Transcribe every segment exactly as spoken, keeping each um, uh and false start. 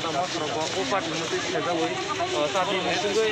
Lama khorokgo o party ni twi saijakgwi, o, chati mungtwgwi.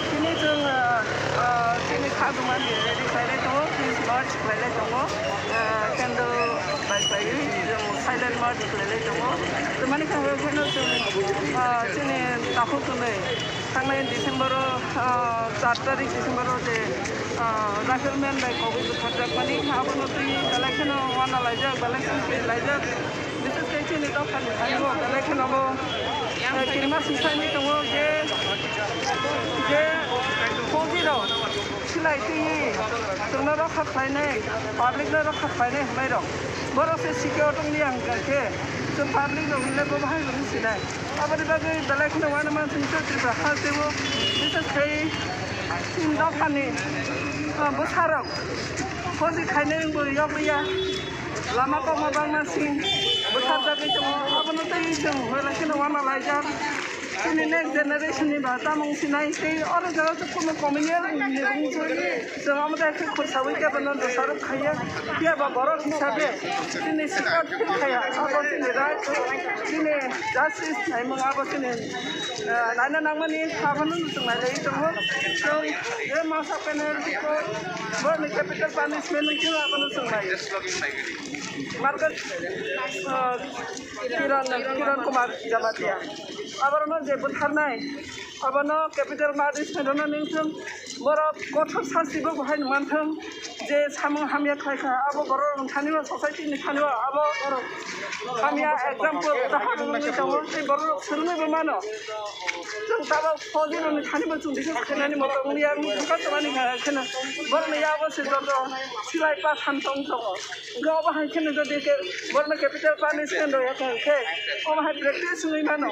Tini chwng, ah, ah, chini kha duma ni ready khlailai tongo, please march khlailai tongo, ah, candle bai khlaiwi chwng silent march khlailai tongo. Tei mani kha hwnwi phano chwng, ah, chini takhuk twnwi thangnai December o, ah, char tarik December o je, ah, rifleman bai kogwi butharjakmani, abono twi belai kheno uanalaijak, belai kheno twi laijak. Bises khe chini dophani thani bo belai kheno bo, eh, kirima sisani tongo je, je fauji rok silai twi chwngno rokha khlainai, public no rokha khlainai hwnwi rok. Borok se secure tongli ang khe chwng public rok le bo bahai rok sinai. Aboni bagwi belai kheno uanama singsa Tripura ha teibo bises khe chini dophani, eh, bwsarok fauji khainai wngbo yokliya. Lama kokma bangma sing bwtharjagwi tongo, abono tei chwng belai kheno uanalaijak. Chini next generation ni ba tamung sinai tei oro jaga kunu communal ni wngwi chwng omo dai khe khursaui kebo no dosarok khaiya, phiya ba borok hisabe chini sikar feel khaiya, abo chini right, chini justice naimung abo chini, eh, naina nangmani abono chwng nailaiwi tongo. Chwng je masa panel borokni capital punishment ni chwng abono chwng nai. Market, uh, Kiran, Kiran Kumar Jamatia. Aborokno je butharnai, abono capital punishment rwna nengthwng, borok kothor sasti bo bahai manthwng, je samung hamya khlaikha, abo borok thani o society ni thani o abo borok hamya example dahar wngwi tongo, tei borok swrwngwi bo mano. Chwng tabok fauji rokni thani bo chwng bises khainani moto wngya, wngkha tabani kha kheno borokni yago se joto silai pa khan tong tongo. Hwnkhe obo hai kheno jodi khe borokno capital punishment rwya kha hwnkhe omo hai practice wngwi mano.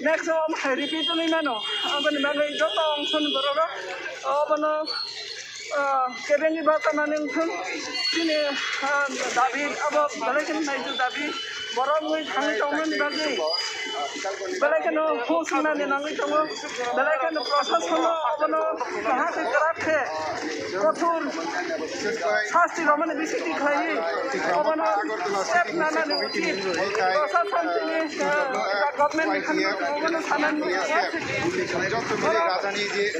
Next o omo hai repeat wngwi mano. Aboni bagwi joto ongsoni borok rok obono, ah, kebengwi bacha nani wngthung. Chini, ah, dabi abo belai kheno naijak dabi. Borok wngwi thangwi tongmani bagwi belai kheno huk swngnani nangwi tongo. Belai kheno prosasono abono kaham khe kwrak khe kothor sasti rwmani bisingtwi khlaiwi abono step nanani uchit. Prosason tini, eh, government ni thani abono sanani. Joto mili rajani je, eh,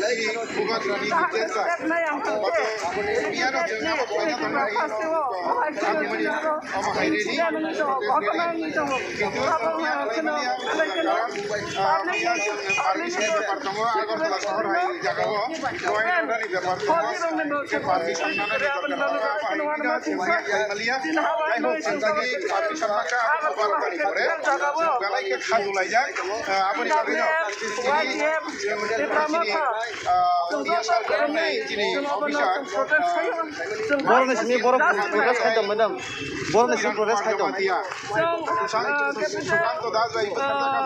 Bhuban Rani kaham khe step nai ang thangkhe. Omo hai riri. Kintu, permission bepar tongo, Agartala sohor hai jagao. Permission nani bepar tongo. Permission nani bepar tongo. Jai hok, swngjagwi permission maka, abo baro tani pore. Belai khe kha dulaijak. Aboni bagwino. Chini, ah, T S R kalamnai chini officer, ah, Borok ni simi borok protest khai tong, madam. Borok ni simi protest khai tong. Chwng, ah, capital, ah,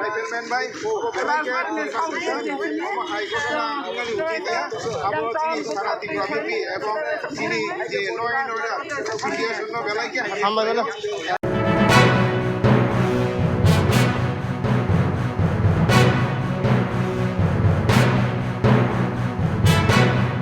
rifleman bai, belai khe, omo hai ghotona wngmani uchit. Abo chini sara Tripura B P ebong chini je noi noi da situation no belai khe hambai.